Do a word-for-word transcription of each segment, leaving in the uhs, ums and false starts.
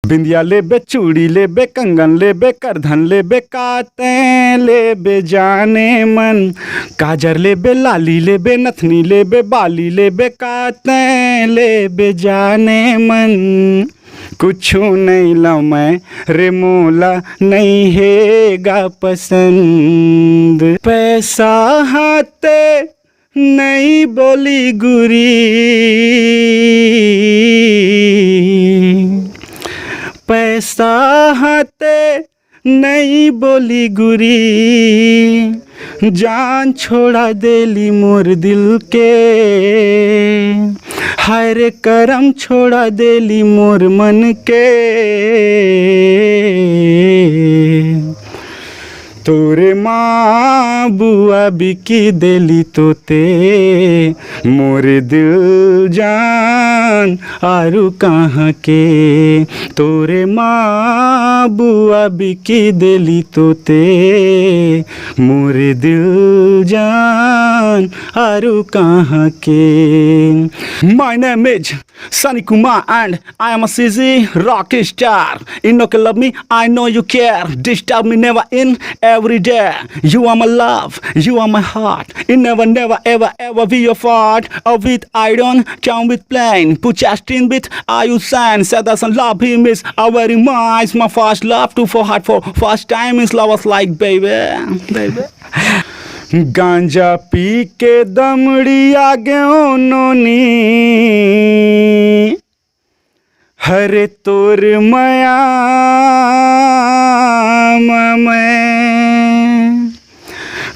बिंदिया लेबे, चूड़ी लेबे, कंगन लेबे, करधन लेबे, का तैं लेबे जाने मन। काजर लेबे, लाली लेबे, नथनी लेबे, बाली लेबे, का तैं लेबे जाने मन। कुछु नइ लौं मैं रे, मोला नइ हे गा पसंद। पैसा हाथे नइ बोली गुरी, पैसा हाथे नइ बोली गुरी, जान छोड़ा देली मोर दिल के, हाय रे करम छोड़ा देली मोर मन के। तोरे माँ बुआ बिकी देली तोते, मोर दिल जान आरू कहाँ के। तोरे माँ बुआ बिकी देली तोते, मोर दिल जान आरू कहाँ के। My name is Sunny Kumar and I am a C Z rock star. You know you love me, I know you care. Disturb me never in every day. You are my love, you are my heart. You never, never, ever, ever be your fault. Or with iron, come with plain. Put your string with iron sand. Said that's a love he miss. I very much my first love to for heart for first time is love was like baby, baby. गांजा पी के दमड़ी आ गयो नोनी, हरे तोर मया म मैं।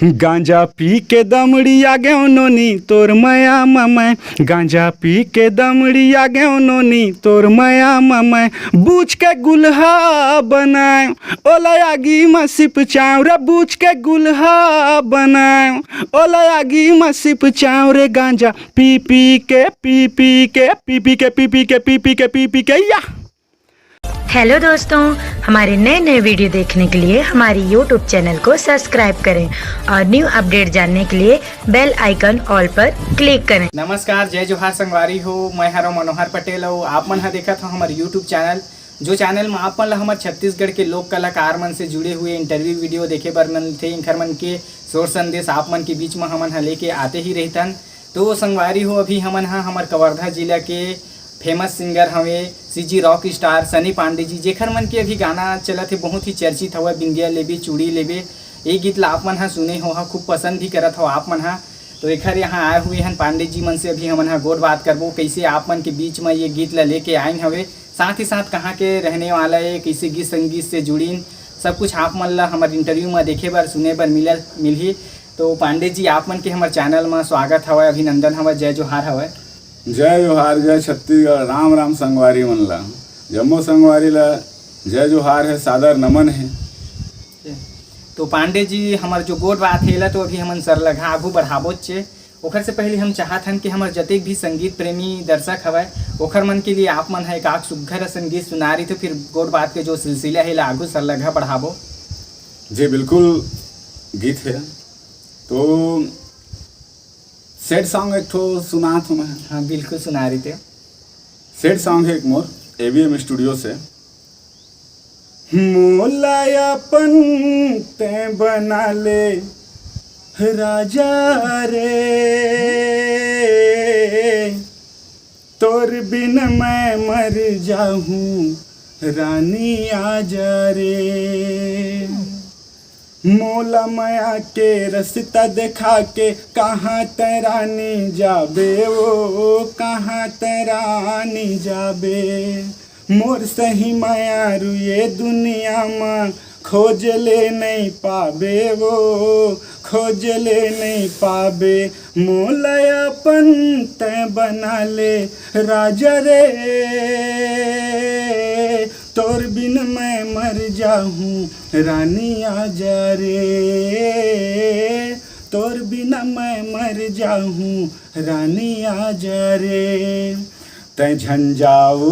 गांजा पी के दमड़ी आ गयो नोनी, तोर मया म मैं। गांजा पी के दमड़ी आ गयो नोनी, तोर मया म मैं। बूझ के गुलहा बनाए, ओला आगी म सिपचाव रे, बूझ के गुलहा बनाए, ओला आगी म सिपचाव रे। गांजा पी पी के, पी पी के, पी पी के, पी पी के, पी पी के, पी पी के, या। हेलो दोस्तों, हमारे नए नए वीडियो देखने के लिए हमारे यूट्यूब चैनल को सब्सक्राइब करें और न्यू अपडेट जानने के लिए बेल आइकन ऑल पर क्लिक करें। नमस्कार, जय जोहार संगवारी हो। मैं हरो मनोहर पटेल अउ आप मन ह देखत हो हमर यूट्यूब चैनल। जो चैनल म आप मन ल हमर छत्तीसगढ़ के लोक कलाकार मन से जुड़े हुए इंटरव्यू वीडियो देखे बर मिलथे, इंखर मन के शोर संदेश आप मन के बीच म हमन ह लेके आते ही रहिथन। तो संगवारी हो, अभी हमन ह हमर कवर्धा जिला के फेमस सिंगर हवे CG rock star Sunny Pandey ji, जेखर मन के अभी गाना चलत हे, बहुत ही चर्चित हवय, बिंदिया लेबे चूड़ी लेबे। ये गीत ला आप मन ह सुने हो, ह खूब पसंद भी करत हो आप मन ह। तो एखर यहाँ आए हुए हन पांडे जी मन से अभी हमन ह गोठ बात करबो, कैसे आप मन के बीच म ये गीत ला लेके आइन हवे, साथ ही साथ कहाँ के रहने वाला ये, कैसे गीत संगीत से जुड़ीन, सब कुछ आप मन ला हमर इंटरव्यू म देखे बर सुने बर मिलल मिलही। तो पांडे जी, आप मन के हमर चैनल म स्वागत हवय, अभिनंदन हवय, जय जोहार हवय। जय जोहार, जय छत्तीसगढ़, राम राम संगवारी मन ला, जम्मो संगवारी ला जय जोहार हे, सादर नमन हे। तो पांडे जी, हमर जो गोठ बात हे एला तो अभी हमन सरलघा आगू बढ़ाबोच चे। ओखर से पहले हम चाहत हन कि हमर जतेक भी संगीत प्रेमी दर्शक हवय, ओखर मन के लिए आप मन ह एक आक सुग्घर संगीत सुना रही, तो फिर गोठ बात के जो सिलसिला हे एला आगू सरलघा बढ़ाबो। जी बिल्कुल, गीत हे तो सैड सॉन्ग एक ठो सुनात हूँ मैं। हाँ, बिल्कुल सुना रही थे। सैड सॉन्ग है एक मोर एवीएम स्टूडियो से। मोला अपन तैं बना ले राजा रे, तोर बिन मैं मर जाहूँ रानी आजा रे। मोला मया के रस्ता देखा के कहाँ तैं रानी जाबे ओ, कहाँ तैं रानी जाबे। मोर सही मयारू ये दुनिया म खोज ले नहीं पाबे ओ, खोज ले नहीं पाबे। मोला अपन तैं बना ले राजा रे, तोर बिन मैं मर जाहूँ रानी आजा रे, तोर बिना मैं मर जाहूँ रानी आजा रे। तैं झन जाओ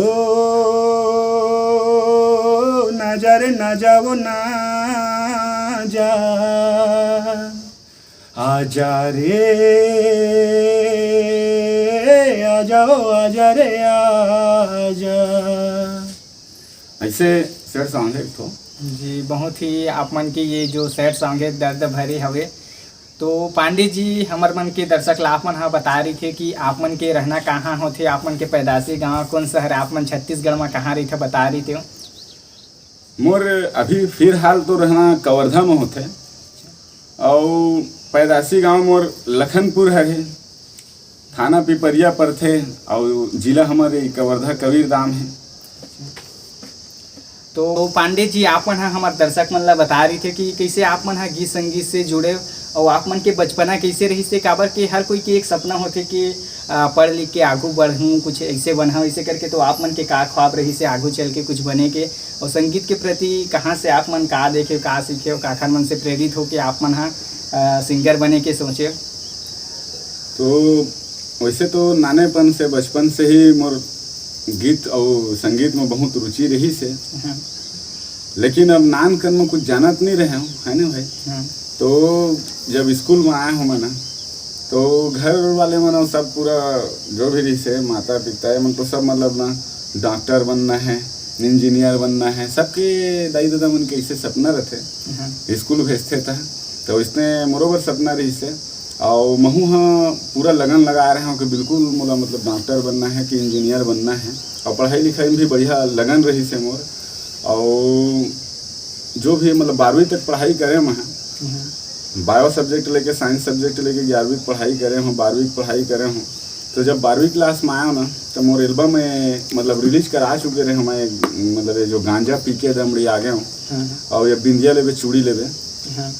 ना जा रे, ना जाओ ना जा, आजा रे, आ जाओ, आजा रे, आजा। ऐसे सैड सॉन्ग है एक ठो। जी, बहुत ही आप मन के ये जो सैड सॉन्ग है, दर्द भरे हवे। तो पांडे जी, हमर मन के दर्शक ला आप मन ह बता रही थे कि आप मन के रहना कहाँ होथे, आप मन के पैदाशी गांव कौन शहर, आप मन छत्तीसगढ़ में कहाँ रही थे, बता रही थे। मोर अभी फिलहाल तो रहना कवर्धा में होथे, अउ पैदाशी गांव मोर लखनपुर हरे, थाना पिपरिया परथे, अउ जिला हमर ए कवर्धा कबीरधाम है। तो पांडे जी, आप मन ह हमर दर्शक मन ला बता रही थे कि कैसे आप मन ह गीत संगीत से जुड़े, और आप मन के बचपना कैसे रही से, काबर के हर कोई के एक सपना होथे कि आ, पढ़ लिख के आगू बढ़ूँ, कुछ ऐसे बनहूँ, ऐसे करके। तो आप मन के का ख्वाब रही से आगू चल के कुछ बने के, और संगीत के प्रति कहाँ से आप मन का देखे, का सीखे, और काखर मन से प्रेरित होके आप मन ह, आ, सिंगर बने के सोचे? तो वैसे तो नानेपन से, बचपन से ही मोर गीत और संगीत में बहुत रुचि रही से। हाँ। लेकिन अब नानकन में कुछ जानत नहीं रहे हूँ, है ना भाई? हाँ। तो जब स्कूल में आए हूँ मैं ना, तो घर वाले मन सब पूरा जो भी रही से, माता पिता मन तो सब मतलब ना डॉक्टर बनना है, इंजीनियर बनना है, सबके दाई ददा मन के ऐसे सपना रहते। हाँ। स्कूल भेजते था, तो इसने मोरो बर सपना रही से, और महू हाँ पूरा लगन लगा रहे हूँ कि बिल्कुल मोला मतलब डॉक्टर बनना है कि इंजीनियर बनना है, और पढ़ाई लिखाई में भी बढ़िया लगन रही से मोर। और जो भी मतलब बारहवीं तक पढ़ाई करे मैं, हम्म। बायो सब्जेक्ट लेके, साइंस सब्जेक्ट लेके ग्यारहवीं की पढ़ाई करे हूँ, बारहवीं की पढ़ाई करे हूँ। तो जब बारहवीं क्लास में आया ना, तो मोर एल्बम में मतलब रिलीज करा चुके रहे हमारे, मतलब ये जो गांजा पी के दमड़ी आ गए हूँ, हाँ। और ये बिंदिया लेबे चूड़ी लेबे। हाँ।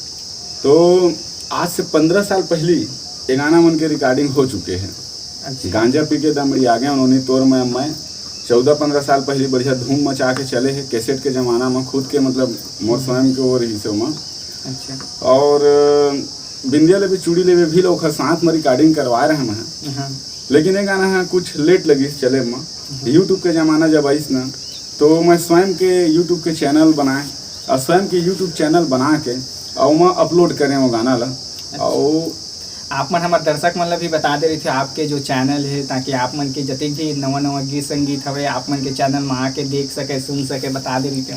तो आज से पंद्रह साल पहली ये गाना मन के रिकॉर्डिंग हो चुके हैं। अच्छा। गांजा पी के दमड़ी आ गए उन्होंने तोर मैं मैं चौदह पंद्रह साल पहले बढ़िया धूम मचा के चले है, कैसेट के जमाना में खुद के मतलब मोर स्वयं के वो रही से ओमा। अच्छा। और बिंदिया लेबे चूड़ी लेबे भी लोग साथ में रिकॉर्डिंग करवा रहे हैं। हाँ। लेकिन ये गाना है कुछ लेट लगी चले में। हाँ। यूट्यूब के जमाना जब आइस ना, तो मैं स्वयं के यूट्यूब के चैनल बनाए, और स्वयं के यूट्यूब चैनल बना के और मैं अपलोड करें वो गाना ला। अच्छा। और आप मन हमर दर्शक मन ला भी बता दे रही थे आपके जो चैनल है, ताकि आप मन के जतिक भी नवा नवा गीत संगीत हवे, आप मन के चैनल में आके देख सके, सुन सके, बता दे रही थे।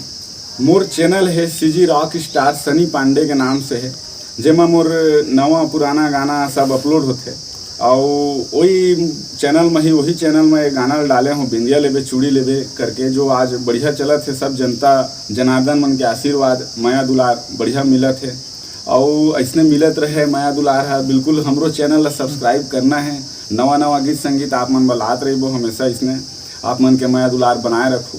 मोर चैनल है CG rock star Sunny Pandey के नाम से है, जेमा मोर नवा पुराना गाना सब अपलोड होथे। और वही चैनल में ही, वही चैनल में एक गाना डाले हूँ, बिंदिया लेबे चूड़ी लेबे करके, जो आज बढ़िया चलत है। सब जनता जनार्दन मन के आशीर्वाद, मया दुलार बढ़िया मिलत है। और ऐसने मिलत रहे मया दुलार है। बिल्कुल हमरो चैनल ला सब्सक्राइब करना है, नवा नवा गीत संगीत आप मन बलात रहिबो हमेशा, इसने आप मन के मया दुलार बनाए रखू।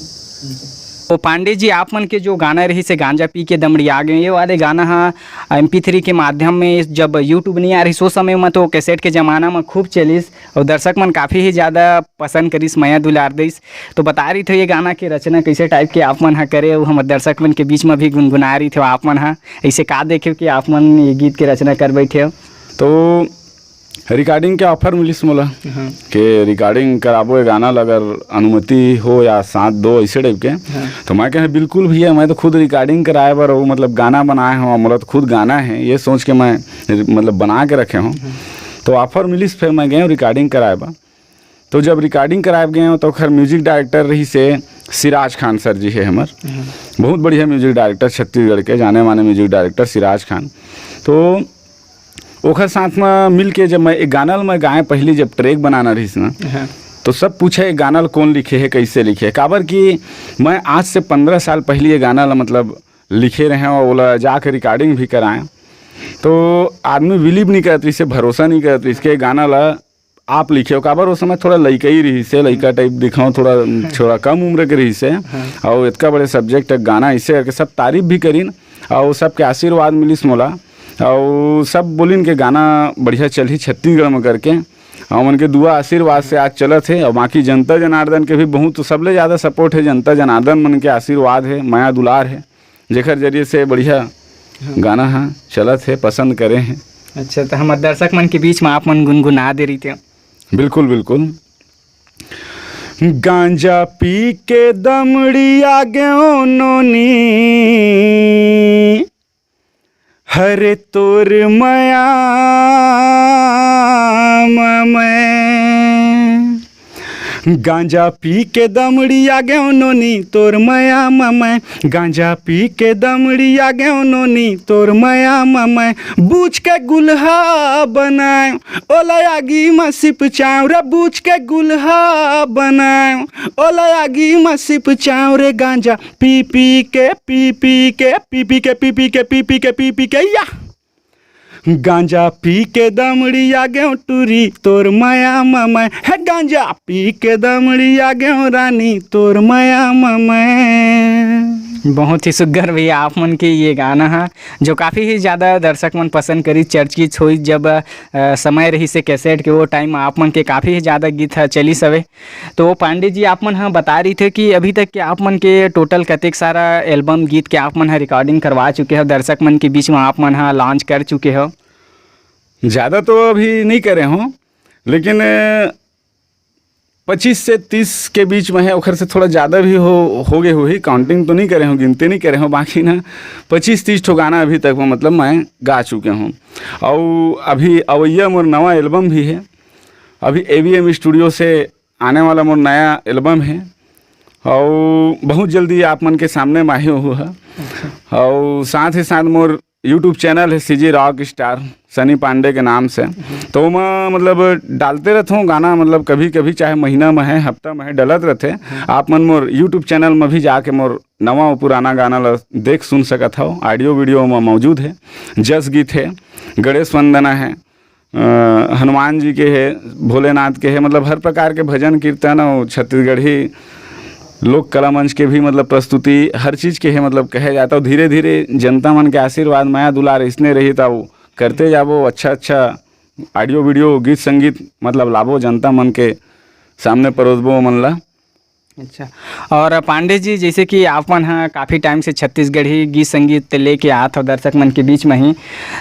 तो पांडे जी, आप मन के जो गाना रही से गांजा पी के दमड़िया गए, ये वाले गाना हा एम पी थ्री के माध्यम में जब यूट्यूब नहीं आ रही, सो समय में तो कैसेट के जमाना में खूब चलिस और दर्शक मन काफ़ी ही ज़्यादा पसंद करिस, मया दुलार दिस। तो बता रही थे ये गाना के रचना कैसे टाइप के आप मन हा करे, वो हमर दर्शक मन के बीच में भी गुनगुना रही थे आप मन हा, ऐसे का देखे कि आप मन ये गीत के रचना कर बैठे हो? तो रिकॉर्डिंग के ऑफर मिलिस मोला हाँ। कि रिकॉर्डिंग कराबो ये गाना ला, अगर अनुमति हो या साथ दो, ऐसे टाइप के। हाँ। तो मैं कहे बिल्कुल भैया, मैं तो खुद रिकॉर्डिंग कराए बर वो मतलब गाना बनाए हूँ, मोला तो खुद गाना है, ये सोच के मैं मतलब बना के रखे हूँ। हाँ। तो ऑफर मिलिस, फिर मैं गए रिकॉर्डिंग कराए बर। तो जब रिकॉर्डिंग कराए गए हूँ तो खैर म्यूजिक डायरेक्टर रही से सिराज खान सर जी है हमर, हाँ। बहुत बढ़िया म्यूजिक डायरेक्टर छत्तीसगढ़ के, जाने माने म्यूजिक डायरेक्टर सिराज खान। तो ओखर साथ में मिल के जब मैं एक गाना ल मैं गाए, पहली जब ट्रैक बनाना रहिस ना, हाँ। तो सब पूछे, "ये गाना ल कौन लिखे है, कैसे लिखे है?" काबर कि मैं आज से पंद्रह साल पहले ये गाना ला मतलब लिखे रहे और ओला जाके रिकॉर्डिंग भी कराए। तो आदमी बिलीव नहीं करत रहिस, भरोसा नहीं करत रहिस के गाना ला आप लिखे हो। काबर उस समय थोड़ा लइका ही रहिस हे, लइका टाइप दिखाओ, थोड़ा, थोड़ा कम उम्र के रहिस हे। हाँ। और इतना बड़े सब्जेक्ट गाना ऐसे करके सब तारीफ भी करिन और सबके आशीर्वाद मिलिस मोला। और सब बोलिन के गाना बढ़िया चलही छत्तीसगढ़ में करके, और उनके दुआ आशीर्वाद से आज चलत हे। और बाकी जनता जनार्दन के भी बहुत, तो सबले ज़्यादा सपोर्ट है जनता जनार्दन मन के आशीर्वाद है, मया दुलार है, जेकर जरिए से बढ़िया हाँ। गाना हा चलत हे, पसंद करे हैं। अच्छा, तो हमर दर्शक मन के बीच में आप मन गुनगुना दे रही थे। बिल्कुल, बिल्कुल। गांजा पी के दमड़ी आ गयो नोनी, हरे तोर मया म मैं। गांजा पी के दमड़ी आ गेव नोनी तोर मया म मैं, गांजा पी के दमड़ी आ गेव नोनी तोर मया म मैं, बूझ के गुलहा बनाए, ओला आगी म सिपचाव रे, बूझ के गुलहा बनाए, ओला आगी म सिपचाव रे, गांजा पी पी के, पी पी के, पी पी के, पी पी के, पी पी के, पी पी के, या। गांजा पी के दमड़ी आ गेव टूरी तोर मया म मैं, हे गांजा पी के दमड़ी आ गेव रानी तोर मया म मैं। बहुत ही सुग्घर भैया आप मन के ये गाना है, जो काफ़ी ही ज़्यादा दर्शक मन पसंद करी, चर्चित होई। जब अ, समय रही से कैसेट के, वो टाइम आप मन के काफ़ी ही ज़्यादा गीत है चलिस हवे। तो पांडे जी, आप मन ह बता रही थे कि अभी तक के आप मन के टोटल कतेक सारा एल्बम गीत के आप मन ह रिकॉर्डिंग करवा चुके हो, दर्शक मन के बीच में आप मन ह लॉन्च कर चुके हो? ज़्यादा तो अभी नहीं करे हों, लेकिन अ, पच्चीस से तीस के बीच में है, ओखर से थोड़ा ज़्यादा भी हो हो गए होही। काउंटिंग तो नहीं करे हों, गिनती नहीं करे हों, बाकी ना पच्चीस तीस ठो गाना अभी तक में मतलब मैं गा चुके हूँ। और अभी अवैया मोर नवा एल्बम भी है, अभी ए वी एम स्टूडियो से आने वाला मोर नया एल्बम है, और बहुत जल्दी आप मन के सामने माही हो है। और साथ ही साथ मोर यूट्यूब चैनल है सी जी रॉक स्टार सनी पांडे के नाम से, तो ओमा मतलब डालते रहता हूँ गाना, मतलब कभी कभी, चाहे महीना में है, हफ्ता में है, डलत रहते। आप मन मोर यूट्यूब चैनल में भी जाके मोर नवा और पुराना गाना ला देख सुन सकत हो, ऑडियो वीडियो में मौजूद है। जस गीत है, गणेश वंदना है, अ, हनुमान जी के है, भोलेनाथ के है, मतलब हर प्रकार के भजन कीर्तन और छत्तीसगढ़ी लोक कला मंच के भी मतलब प्रस्तुति हर चीज़ के है, मतलब कहे जाता। और धीरे धीरे जनता मन के आशीर्वाद, मया दुलार इसने रही, तो करते जाबो अच्छा अच्छा ऑडियो वीडियो, गीत संगीत, मतलब लाबो जनता मन के सामने, परोसबो मन ला। अच्छा, और पांडे जी, जैसे कि आप मन ह काफ़ी टाइम से छत्तीसगढ़ी गीत संगीत लेके आत हो दर्शक मन के बीच में ही,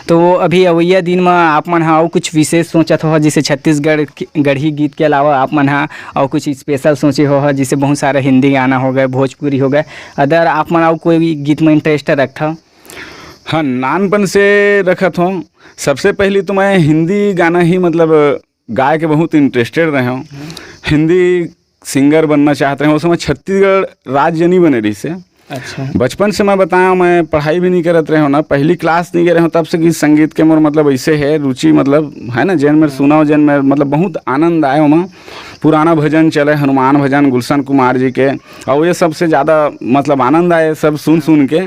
तो अभी अवैया दिन में आप मन ह अउ कुछ विशेष सोचत हो, जैसे छत्तीसगढ़ के, गढ़ी गीत के अलावा आप मन ह अउ कुछ स्पेशल सोचे हो, जैसे बहुत सारा हिंदी गाना हो गए, भोजपुरी हो गए, अदर आप मन अउ कोई गीत में इंटरेस्ट रखत हो? हाँ, नानपन से रखत हूँ। सबसे पहली तो मैं हिंदी गाना ही मतलब गाय के बहुत इंटरेस्टेड रहे हूँ। हिंदी सिंगर बनना चाहते हैं। उस समय छत्तीसगढ़ राज्य नहीं बने रही से। अच्छा। बचपन से मैं बताया, मैं पढ़ाई भी नहीं करत रहे हूँ ना, पहली क्लास नहीं गए रहे हूँ, तब से गीत संगीत के मोर मतलब ऐसे है रुचि, मतलब है ना, जेन में सुना हो, जेन में मतलब बहुत आनंद आए ओमा। पुराना भजन चले, हनुमान भजन गुलशन कुमार जी के, और ये सबसे ज़्यादा मतलब आनंद आए सब सुन सुन के।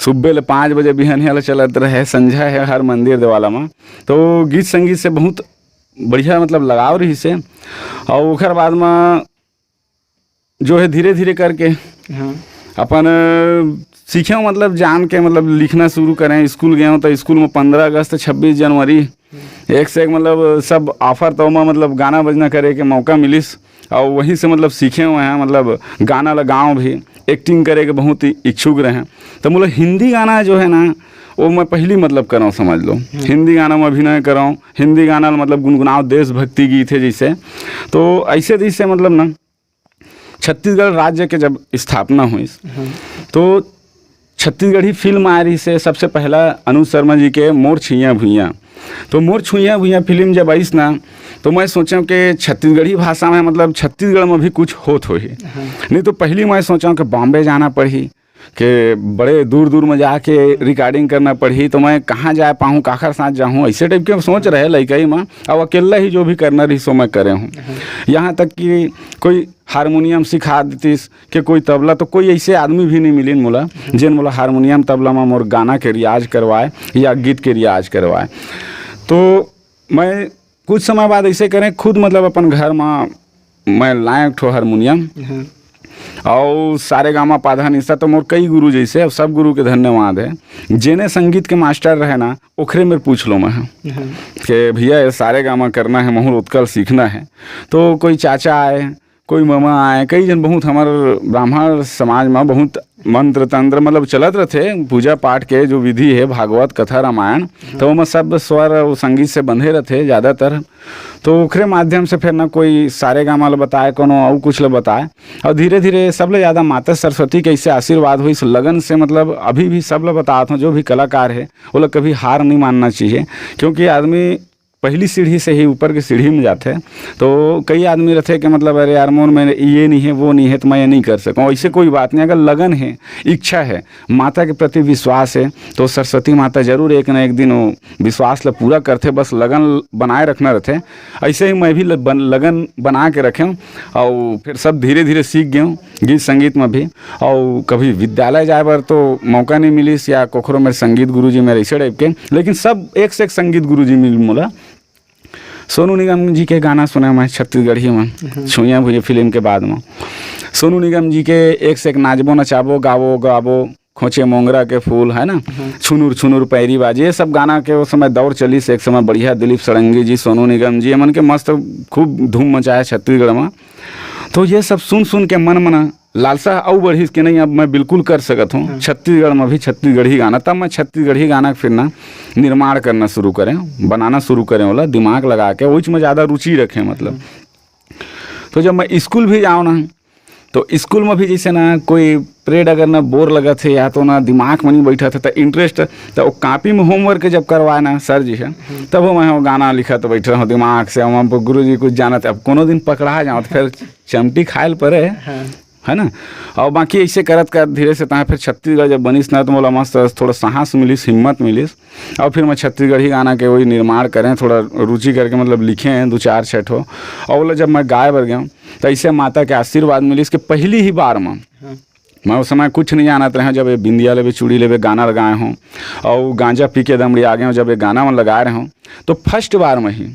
सुबह ले पाँच बजे बिहनिया ले चलत रहे, संझा है हर मंदिर देवाला में। तो गीत संगीत से बहुत बढ़िया मतलब लगाव रही से। और ओकर बाद में जो है धीरे धीरे करके हाँ। अपन अ, सीखे, मतलब जान के मतलब लिखना शुरू करें। स्कूल गए तो स्कूल में पन्द्रह अगस्त, छब्बीस जनवरी, एक से एक मतलब सब ऑफर तो में मतलब गाना बजना करे के मौका मिलिस। और वहीं से मतलब सीखे हुए हैं, मतलब गाना लगाओ भी, एक्टिंग करे के बहुत ही इच्छुक रहे। तो मतलब हिंदी गाना जो है ना, वो मैं पहली मतलब करो समझ लो, हिंदी गाना में अभिनय करो, हिंदी गाना मतलब गुनगुनाओ, देशभक्ति गीत है जैसे। तो ऐसे जैसे मतलब ना छत्तीसगढ़ राज्य के जब स्थापना हुई, तो छत्तीसगढ़ी फिल्म आ रही से सबसे पहला अनुज शर्मा जी के मोर छुइयां भुइयां। तो मोर छुइयां भुइयां फिल्म जब आइस ना, तो मैं सोचा कि छत्तीसगढ़ी भाषा में मतलब छत्तीसगढ़ में भी कुछ होत होही। नहीं तो पहली मैं सोचा कि बॉम्बे जाना पड़ही, कि बड़े दूर दूर में जाके रिकॉर्डिंग करना पड़ही, तो मैं कहाँ जा पाऊँ, काखर साथ जाऊँ, ऐसे टाइप के सोच रहे लइकई में। अब अकेला ही जो भी करना रही सो मैं करे हूँ। यहाँ तक कि कोई हारमोनियम सिखा देतिस, कि कोई तबला, तो कोई ऐसे आदमी भी नहीं मिलिन मोला जेन मोला हारमोनियम तबला में मोर गाना के रियाज करवाए या गीत के रियाज करवाए। तो मैं कुछ समय बाद ऐसे करें, खुद मतलब अपन घर में मैं लाए एक ठो हारमोनियम। हाँ। और सारे गामा पाधा निशा तो मोर कई गुरु जैसे, अब सब गुरु के धन्यवाद है। जेने संगीत के मास्टर रहे ना, ओखरे मेर पूछ लो मैं, हाँ। कि भैया ये सारे गामा करना है, महूर उत्कल सीखना है। तो कोई चाचा आए, कोई ममा आए, कई जन बहुत हमार ब्राह्मण समाज में बहुत मंत्र तंत्र मतलब चलत रहते, पूजा पाठ के जो विधि है, भागवत कथा रामायण, तो ओमा सब स्वर और संगीत से बंधे रहते ज़्यादातर। तो ओखरे माध्यम से फिर ना कोई सारे गामा ल बताए, कोनो अउ कुछ ल बताए, और धीरे धीरे सबले ज़्यादा माता सरस्वती के ऐसे आशीर्वाद हुई, लगन से मतलब अभी भी सब ल बतात हूँ, जो भी कलाकार है वो लोग कभी हार नहीं मानना चाहिए, क्योंकि आदमी पहली सीढ़ी से ही ऊपर के सीढ़ी में जाथे। तो कई आदमी रहथे कि मतलब, "अरे यार, मोर में ये नहीं है, वो नहीं है, तो मैं ये नहीं कर सकूँ।" ऐसे कोई बात नहीं। अगर लगन है, इच्छा है, माता के प्रति विश्वास है, तो सरस्वती माता जरूर एक ना एक दिन वो विश्वास ला पूरा करथे। बस लगन बनाए रखना रहथे। ऐसे ही मैं भी ल-, बन-, लगन बना के रखेंव और फिर सब धीरे-धीरे सीख गेंव गीत संगीत में भी। और कभी विद्यालय जाए बर तो मौका नहीं मिलिस या कोखरो मेर संगीत गुरुजी मेर ऐसे टाइप के, लेकिन सब एक से एक संगीत गुरुजी मिल मोला। सोनू निगम जी के गाना सुने मैं छत्तीसगढ़ी में, छुइया भुइया फिल्म के बाद में। सोनू निगम जी के एक से एक नाचबो नचाबो, गावो गावो, खोचे मोंगरा के फूल, है ना, छुनुर छुनुर पैरी बाजे, ये सब गाना के वो समय दौर चलिस। एक समय बढ़िया दिलीप षडंगी जी, सोनू निगम जी, एमन के मस्त खूब धूम मचाया छत्तीसगढ़ में। तो ये सब सुन सुन के मन मना लालसा अउ बढ़िस के नहीं, अब मैं बिल्कुल कर सकत हूँ। छत्तीसगढ़ में भी छत्तीसगढ़ी गाना, तब मैं छत्तीसगढ़ी गाना के फिर ना निर्माण करना शुरू करें, बनाना शुरू करें, वाला दिमाग लगा के, वही में ज़्यादा रुचि रखें, मतलब। तो जब मैं स्कूल भी जाऊँ ना, तो स्कूल में भी जैसे ना कोई पीरियड अगर ना बोर लगत है या तो ना दिमाग में नहीं बैठत है, तो इंटरेस्ट, तो वो कॉपी में होमवर्क जब करवाए ना सर जी है, तब वो मैं वो गाना लिखत बैठ रहा हूँ दिमाग से। हम गुरु जी कुछ जानत, अब कोनो दिन पकड़ा जाओ तो फिर चमटी खायल परे, है ना। और बाकी ऐसे करत करत धीरे से तहाँ फिर छत्तीसगढ़ जब बनिस ना, तो मोला मस्त थोड़ा साहस मिलिस, हिम्मत मिलिस, और फिर मैं छत्तीसगढ़ी गाना के वही निर्माण करें, थोड़ा रुचि करके, मतलब, लिखे हैं दो चार छठो। और बोला, जब मैं गाए बर गया, तो ऐसे माता के आशीर्वाद मिलिस कि पहली ही बार में, मैं उस समय कुछ नहीं जानत रहे, जब ये बिंदिया लेबे चूड़ी लेबे गाना लगाए हों और गांजा पी के दमड़ी आ गए हों, जब ये गाना मन लगाए रहे हों, तो फर्स्ट बार में ही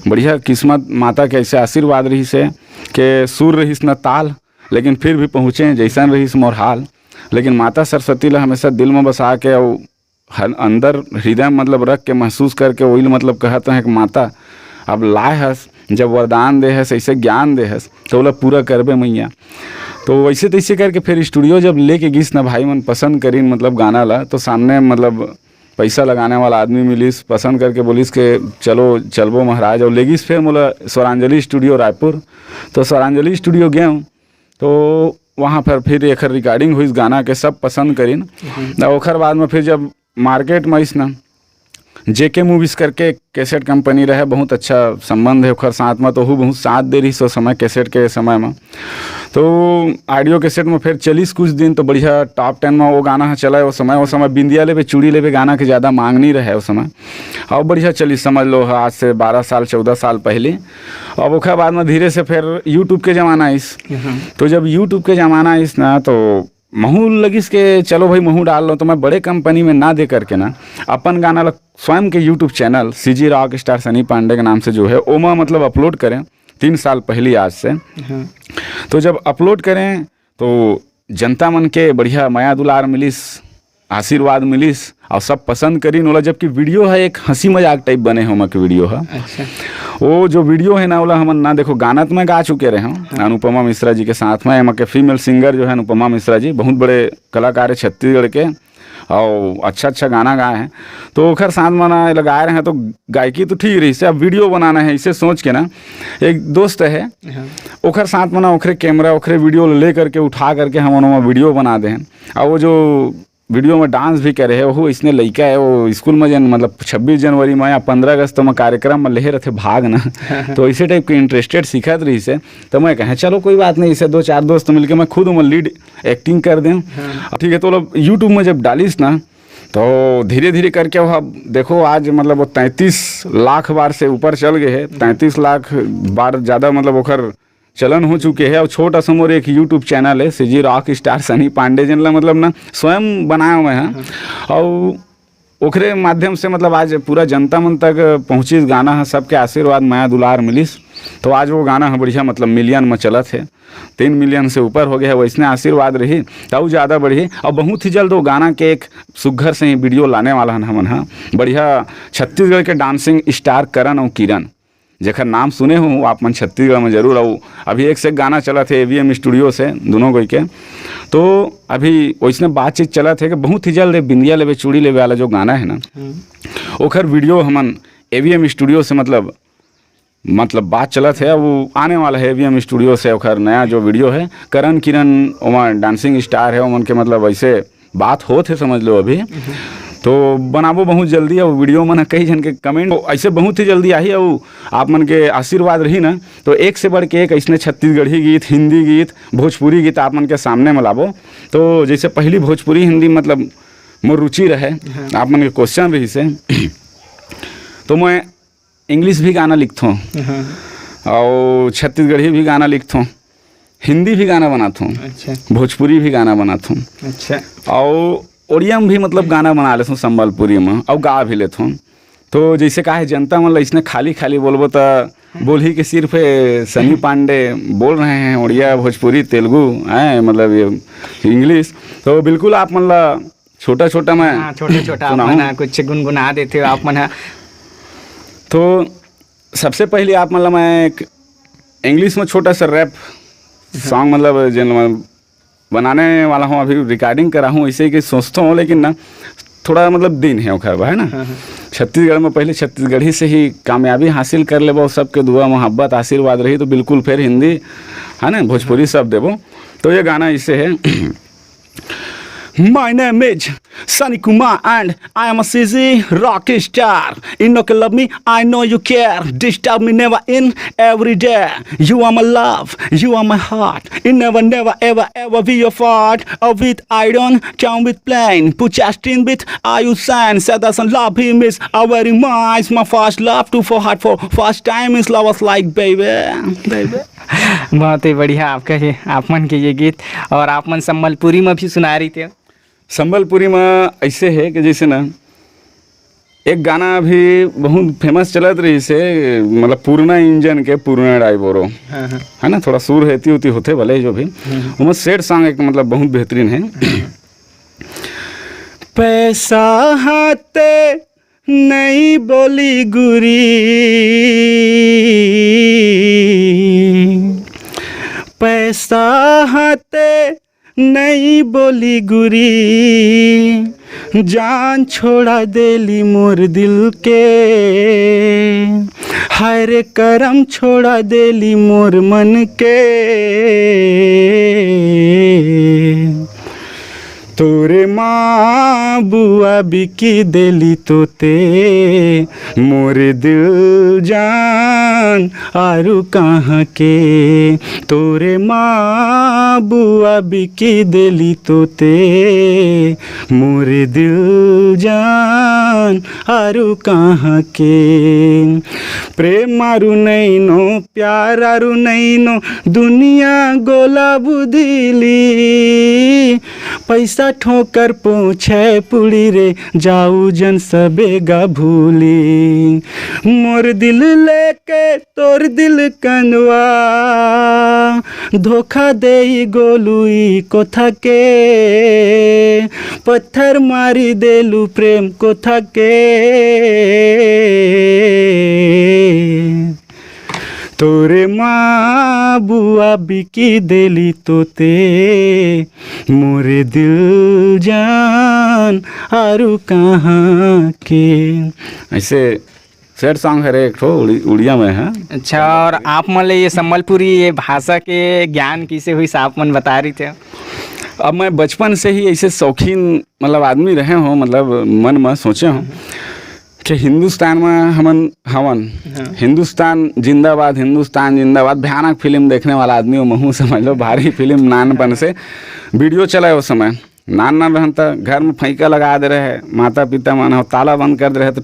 बढ़िया किस्मत माता के ऐसे आशीर्वाद रहिस है कि सुर रहिस न ताल, लेकिन फिर भी पहुँचे जैसन रहिस मोर हाल। लेकिन माता सरस्वती ला हमेशा दिल में बसा के और हर अंदर हृदय में, मतलब, रख के महसूस करके वही, मतलब, कहत रहे कि माता, अब लाए हस, जब वरदान दे हस, ऐसे ज्ञान दे हस, तो ओला पूरा करबे मैया। तो वैसे तैसे करके फिर स्टूडियो जब लेके गिस ना, भाई मन पसंद करिन, मतलब, गाना ला, तो सामने, मतलब, पैसा लगाने वाला आदमी मिलिस, पसंद करके बोलिस के चलो चलबो महाराज, और लेगिस फिर मोला स्वरांजलि स्टूडियो रायपुर। तो स्वरांजलि स्टूडियो गए, तो वहाँ पर फिर एकर रिकॉर्डिंग हुई गाना के, सब पसंद करिन। और ओकर बाद में फिर जब मार्केट में आइस ना, जेके मूवीज करके कैसेट कंपनी रहे, बहुत अच्छा संबंध है ओकर साथ में, तो ओहू बहुत साथ दे रहिस ओ समय कैसेट के समय में। तो ऑडियो कैसेट में फिर चलिस कुछ दिन, तो बढ़िया टॉप टेन में वो गाना ह चला ओ समय। ओ समय बिंदिया लेबे चूड़ी लेबे गाना के ज़्यादा मांग नहीं रहे ओ समय, और बढ़िया चलिस, समझ लो, आज से बारह साल, चौदह साल पहले। अब ओकर बाद में धीरे से फिर यूट्यूब के ज़माना आइस। तो जब यूट्यूब के ज़माना आइस ना, तो महू लगिस के चलो भाई, महू डाल लो। तो मैं बड़े कंपनी में ना दे करके ना, अपन गाना ला स्वयं के यूट्यूब चैनल सी जी रॉक स्टार सनी पांडे के नाम से जो है, ओमा, मतलब, अपलोड करें तीन साल पहली आज से। तो जब अपलोड करें, तो जनता मन के बढ़िया मया दुलार मिलिस, आशीर्वाद मिलिस, और सब पसंद करिन ओला। जबकि वीडियो है एक हंसी मजाक टाइप बने हे ओमा के वीडियो है। अच्छा। वो जो वीडियो है ना, ओला हमन ना, देखो, गाना तो मैं गा चुके रहे हूँ अनुपमा मिश्रा जी के साथ में। एमा के फीमेल सिंगर जो है अनुपमा मिश्रा जी, बहुत बड़े कलाकार है छत्तीसगढ़ के, और अच्छा अच्छा गाना गाए हैं। तो ओखर साथ में ना लगाए रहे हैं, तो गायकी तो ठीक रहिस, अब वीडियो बनाना है, इसे सोच के ना एक दोस्त है, ओखर साथ में ना ओखरे कैमरा, ओखरे वीडियो ले करके, उठा करके हमन ओमा वीडियो बना दे हैं। और वो जो वीडियो में डांस भी करे है, वो इसने लइका है, वो स्कूल में जन, मतलब, छब्बीस जनवरी में या पन्द्रह अगस्त में कार्यक्रम में लेहे रहथे भाग ना, तो इसे टाइप के इंटरेस्टेड सीखत रहिस है। तो मैं कहे, चलो कोई बात नहीं, इसे दो चार दोस्त मिलके मैं खुद ओमा लीड एक्टिंग कर दें। ठीक है, तो मतलब यूट्यूब में जब डालिस ना, तो धीरे धीरे करके वो, अब देखो, आज, मतलब, वो तैंतीस लाख बार से ऊपर चल गए है, तैंतीस लाख बार ज़्यादा, मतलब, ओखर चलन हो चुके है। और छोटा सा मोर एक यूट्यूब चैनल है, सी जी रॉक स्टार सनी पांडे, जिन ला, मतलब, ना, स्वयं बनाया हुआ है। और ओकरे माध्यम से, मतलब, आज पूरा जनता मन तक पहुँचिस गाना है, सबके आशीर्वाद, मया दुलार मिलिस, तो आज वो गाना है बढ़िया, मतलब, मिलियन में चलत है, तीन मिलियन से ऊपर हो गया है। वैसने आशीर्वाद रही, तब ज़्यादा बढ़ी। और बहुत ही जल्द वो गाना के एक सुग्घर से ही वीडियो लाने वाला हन हमन, हाँ, बढ़िया छत्तीसगढ़ के डांसिंग स्टार करण और किरण, जेकर नाम सुने हो आप मन छत्तीसगढ़ में जरूर। और अभी एक से एक गाना चलत है ए वी एम स्टूडियो से, दोनों कोई के। तो अभी वैसने बातचीत चलत है कि बहुत ही जल्द ये बिंदिया लेबे चूड़ी लेबे वाला जो गाना है ना, ओखर वीडियो हमन ए वी एम स्टूडियो से, मतलब, मतलब, बात चलत है, वो आने वाला है ए वी एम स्टूडियो से, ओखर नया जो वीडियो है, करण किरण ओमा डांसिंग स्टार है, ओमन के, मतलब, ऐसे बात होत है, समझ लो अभी। तो बनाबो बहुत जल्दी, अउ वीडियो मन ह कई झन के कमेंट, तो ऐसे बहुत ही जल्दी आही, अउ आप मन के आशीर्वाद रही ना, तो एक से बढ़ के एक ऐसने छत्तीसगढ़ी गीत, हिंदी गीत, भोजपुरी गीत आप मन के सामने में लाबो। तो जैसे पहली भोजपुरी हिंदी मतलब मोर रुचि रहे, हाँ। आप मन के क्वेश्चन रही से, तो मैं इंग्लिश भी गाना लिखथों, हाँ। अउ छत्तीसगढ़ी भी गाना लिखथों, हिंदी भी गाना बनाथों, अच्छा। भोजपुरी भी गाना बनाथों, अच्छा। अउ ओड़िया में भी मतलब गाना बना लेथों संबलपुरी में, अउ गा भी लेथों। तो जैसे का है, जनता मन ला इसने खाली खाली बोलबो त बोलही के सिर्फ, ए, सनी पांडे बोल रहे हैं ओड़िया, भोजपुरी, तेलुगु, हैं, मतलब ये इंग्लिश। तो बिल्कुल आप मन ला छोटा छोटा मैं हाँ, छोटा छोटा आप सुनाऊं। मन ह कुछ गुनगुना देते हो आप मन ह। तो सबसे पहले आप मन ला मैं एक इंग्लिश में छोटा सा रैप सॉन्ग, मतलब जेन मैं बनाने वाला हूँ, अभी रिकॉर्डिंग करा हूँ, ऐसे कि सोचता हूँ, लेकिन ना थोड़ा मतलब दिन है ओखर बर, है ना। हाँ, हाँ। छत्तीसगढ़ में पहले छत्तीसगढ़ी से ही कामयाबी हासिल कर लेबो, सबके दुआ मोहब्बत आशीर्वाद रही तो बिल्कुल फिर हिंदी, है ना, भोजपुरी सब देबो। तो ये गाना ऐसे है। My name is Sunny Kumar and I am a C Z rock star. You know you love me, I know you care. Disturb me never in every day. You are my love, you are my heart. You never, never, ever, ever be apart. Or with iron, come with plane. Put your string with are you sign. Said us and love him is our minds. My first love to for heart for first time is lovers like baby, baby. बहुत ही बढ़िया आपका ये, आप मन के ये गीत। और आप मन संबलपुरी में भी सुना रही थे। संबलपुरी में ऐसे है कि जैसे ना एक गाना अभी बहुत फेमस चलत रही से, मतलब पुराना इंजन के पुराना ड्राइवरो, हाँ, हाँ। है ना, थोड़ा सुर हेती उती होते भले जो भी, हम्म। ओमा सैड सॉन्ग एक मतलब बहुत बेहतरीन है। पैसा हाथे नहीं बोली गुरी, पैसा हाथे नहीं बोली गुरी, जान छोड़ा देली मोर दिल के, हर करम छोड़ा देली मोर मन के। तोरे माँ बुआ बिकी देली तोते, मोरे दिल जान आरू कहाँ के। तोरे माँ बुआ बिकी देली तोते, मोरे दिल जान आरू कहाँ के। प्रेम आरू नैनो, प्यार आरू नैनो, दुनिया गोला बुदिली। पैसा ठोकर पोछे पुड़ी रे, जाऊ जन सबे गा भूली। मोर दिल लेके तोर दिल कनवा, धोखा देई गोलुई कोथा के, पत्थर मारी देलू प्रेम कोथा के। तोरे माँ बुआ बिकी देली तोते, मोरे दिल जान आरू कहाँ के। ऐसे सैड सॉन्ग हरे एक ठो उड़ी-, उड़िया में है। अच्छा, और आप मन ले ये संबलपुरी, ये भाषा के ज्ञान किसे हुई, आप मन बता रही थे। अब मैं बचपन से ही ऐसे शौकीन मतलब आदमी रहे हों, मतलब मन में सोचे हों कि हिंदुस्तान में हमन हवन, हाँ। हिंदुस्तान जिंदाबाद, हिंदुस्तान जिंदाबाद, भयानक फिल्म देखने वाला आदमी हूँ महूँ, समझ लो, भारी फिल्म नानपन से वीडियो चला है उस समय। नान नान रहन त घर में फैंका लगा दे रहे, माता पिता मन हो ताला बंद कर दे रहे, तो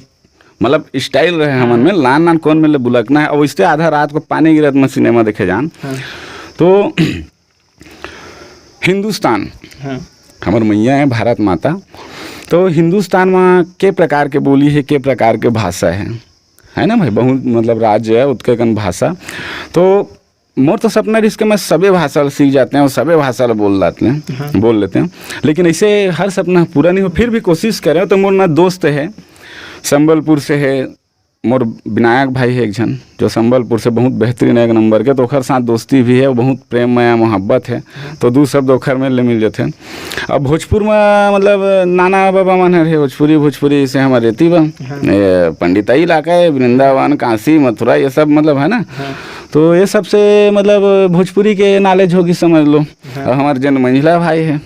मतलब स्टाइल रहे हमन में, हाँ। नान नान कौन मिले बुलकना है, और इससे आधा रात को पानी गिरत में सिनेमा देखे जान। हाँ। तो हिंदुस्तान, हाँ। हमर मैया है भारत माता, तो हिंदुस्तान में के प्रकार के बोली है, के प्रकार के भाषा है, है ना भाई, बहुत मतलब राज्य है, उतके कन भाषा। तो मोर तो सपना रहिस कि मैं सबे भाषा ल सीख जाते हैं और सबे भाषा ल बोल लेते हैं, हाँ। बोल लेते हैं, लेकिन ऐसे हर सपना पूरा नहीं हो, फिर भी कोशिश करें। तो मोर ना दोस्त है, संबलपुर से है, मोर विनायक भाई है एक झन, जो संबलपुर से बहुत बेहतरीन है, एक नंबर के, तो ओखर साथ दोस्ती भी है, बहुत प्रेम मया मोहब्बत है, तो दू शब्द ओखर में ले मिल जाते हैं। अब भोजपुर में मतलब नाना बाबा मन हर है, भोजपुरी, भोजपुरी से हमारे रेती बा, हाँ। ये पंडिताई इलाका है, वृंदावन, काशी, मथुरा, ये सब मतलब है ना, हाँ। तो ये सब से मतलब भोजपुरी के नॉलेज होगी, समझ लो। हाँ। और हमारे जन मंझला भाई है,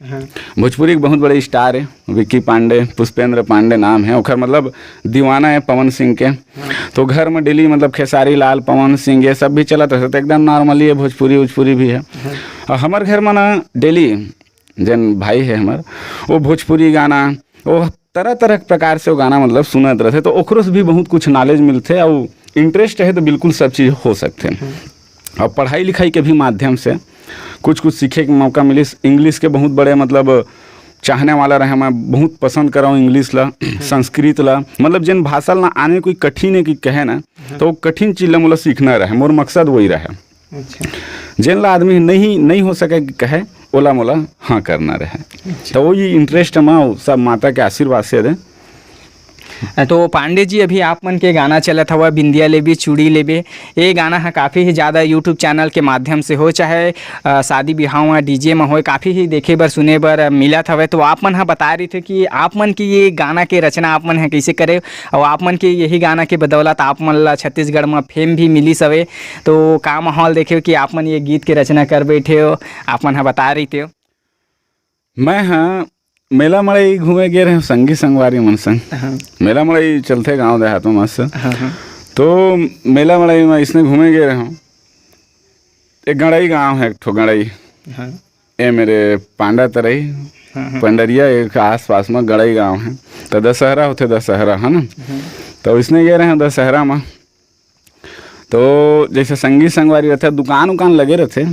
हाँ। भोजपुरी के बहुत बड़े स्टार है, विक्की पांडे, पुष्पेंद्र पांडे नाम है ओखर, मतलब दीवाना है पवन सिंह के। हाँ। तो घर में डेली मतलब खेसारी लाल, पवन सिंह, ये सब भी चलत रहते, तो एकदम नॉर्मली है, भोजपुरी उजपुरी भी है। हाँ। और हमार घर में ना डेली जन भाई है हमार, वो भोजपुरी गाना, वो तरह तरह के प्रकार से वो गाना मतलब सुनत रहते, तो ओकरो से भी बहुत कुछ नॉलेज मिलते और इंटरेस्ट है तो बिल्कुल सब चीज़ हो सकते हैं। और पढ़ाई लिखाई के भी माध्यम से कुछ कुछ सीखे के मौका मिलिस। इंग्लिश के बहुत बड़े मतलब चाहने वाला रहे, मैं बहुत पसंद करौं इंग्लिश ला, संस्कृत ला, मतलब जिन भाषा ला आने कोई कठिन है कि कहे ना, तो वो कठिन चीज ला मोला सीखना रहे, मोर मकसद वही रहे। अच्छा। जेन ला आदमी नहीं नहीं हो सके कि कहे, ओला मोला हाँ करना रहे। अच्छा। तो वही इंटरेस्ट में सब माता के आशीर्वाद से दे। तो पांडे जी, अभी आप मन के गाना चलत हवा बिंदिया लेबे चूड़ी लेबे, ये गाना ह काफ़ी ही ज़्यादा यूट्यूब चैनल के माध्यम से हो, चाहे अ, शादी बिहाव में डीजे में होए, काफ़ी ही देखे बर सुने बर मिलत हवे। तो आप मन ह बता रही थे कि आप मन की ये गाना के रचना आप मन ह कैसे करे, और आप मन के यही गाना के बदौलत आप मन ला छत्तीसगढ़ में फेम भी मिलिस हवे। तो का माहौल देखे हो कि आप मन ये गीत के रचना कर बैठे हो, आप मन ह बता रही थे हो? मैं ह मेला मड़ई घूमे गे रहे संगी संगवारी मन संग। हाँ। मेला मड़ई चलथे गांव देहात में मस्त। हाँ, हाँ। तो मेला मड़ई में इसने घूमे गे रहे, एक गड़ई गांव है, एक ठो गड़ई। हाँ। ए मेरे पांडा तरई, हाँ, हाँ। पंडरिया एक आसपास में गड़ई गांव है। तो दशहरा होथे, दशहरा है ना। हाँ। तो इसने गे रहे दशहरा में, तो जैसे संगी संगवारी रहथे, दुकान उकान लगे रहथे,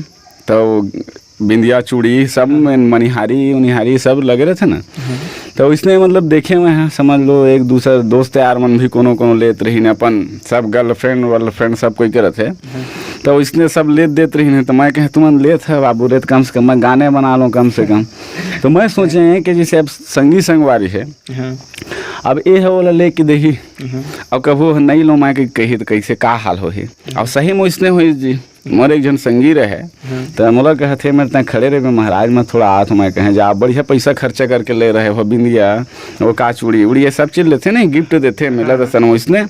तो बिंदिया चूड़ी सब में मनिहारी उनिहारी सब लगे रहथे ना। तो इसने मतलब देखे हुए हैं, समझ लो एक दूसर दोस्त यार मन भी कोनो कोनो लेत रही ने, अपन सब गर्लफ्रेंड वर्लफ्रेंड सब कोई के रहथे। तो इसने सब लेत देत रही ने, तो मैं कहे तुमन लेत है बाबू रे, तो कम से कम मैं गाने बना लूँ कम से कम। तो मैं सोचे हैं कि जैसे अब संगी संगवारी है, हाँ। अब ए ह ओला लेके देही, हाँ। अब कभू नहीं लो मैं के कही तो कैसे का हाल होही। अब सही में इसने होई जी, मोर एक झन संगी रहे, हाँ। तो मोला कहत हे, "मेरे तैं खड़े रहे महाराज, मैं थोड़ा आत हूँ," मैं कहे, "जा, बढ़िया पैसा खर्चा करके ले रहे हो, बिंदिया, वो का चूड़ी उड़ी, ये सब चीज लेथे नहीं, गिफ्ट देथे, मेला हाँ। दसन इसने।"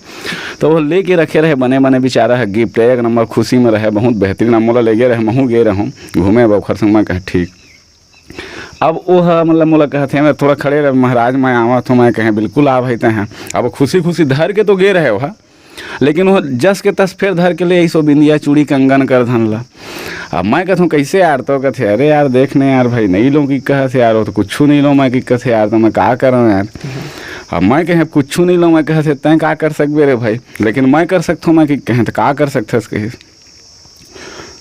तो वो लेके रखे रहे बने बने, बेचारा है गिफ्ट एक नंबर खुशी में रहे, बहुत बेहतरीन। अब मोला ले गए रहे, महू गए रहूँ घूमे, अब ओखर संग मैं कहे, "ठीक।" अब वो ह, मतलब मोला कहत हे, "मैं थोड़ा खड़े रह महाराज, मैं आवत हूँ," मैं कहे, "बिल्कुल आ भाई तैं ह।" अब खुशी खुशी धर के तो गे रहे हो, लेकिन वो जस के तस फेर धर के ले आई सो बिंदिया चूड़ी कंगन करधन ला। अब मैं कहूँ, "कैसे यार?" तो कहते, "अरे यार, देख ने यार भाई, नहीं लो कि कहत हे यार, वो तो कुछ नहीं लो मैं कि कहत हे यार, तो मैं का करूँ यार?" अब मैं कहे, "कुछ नहीं लो मैं कहत हे, तैं का कर सकबे रे भाई?" लेकिन मैं कर सकथों मैं कि कहे, "तो का कर सकथस?" कहिस।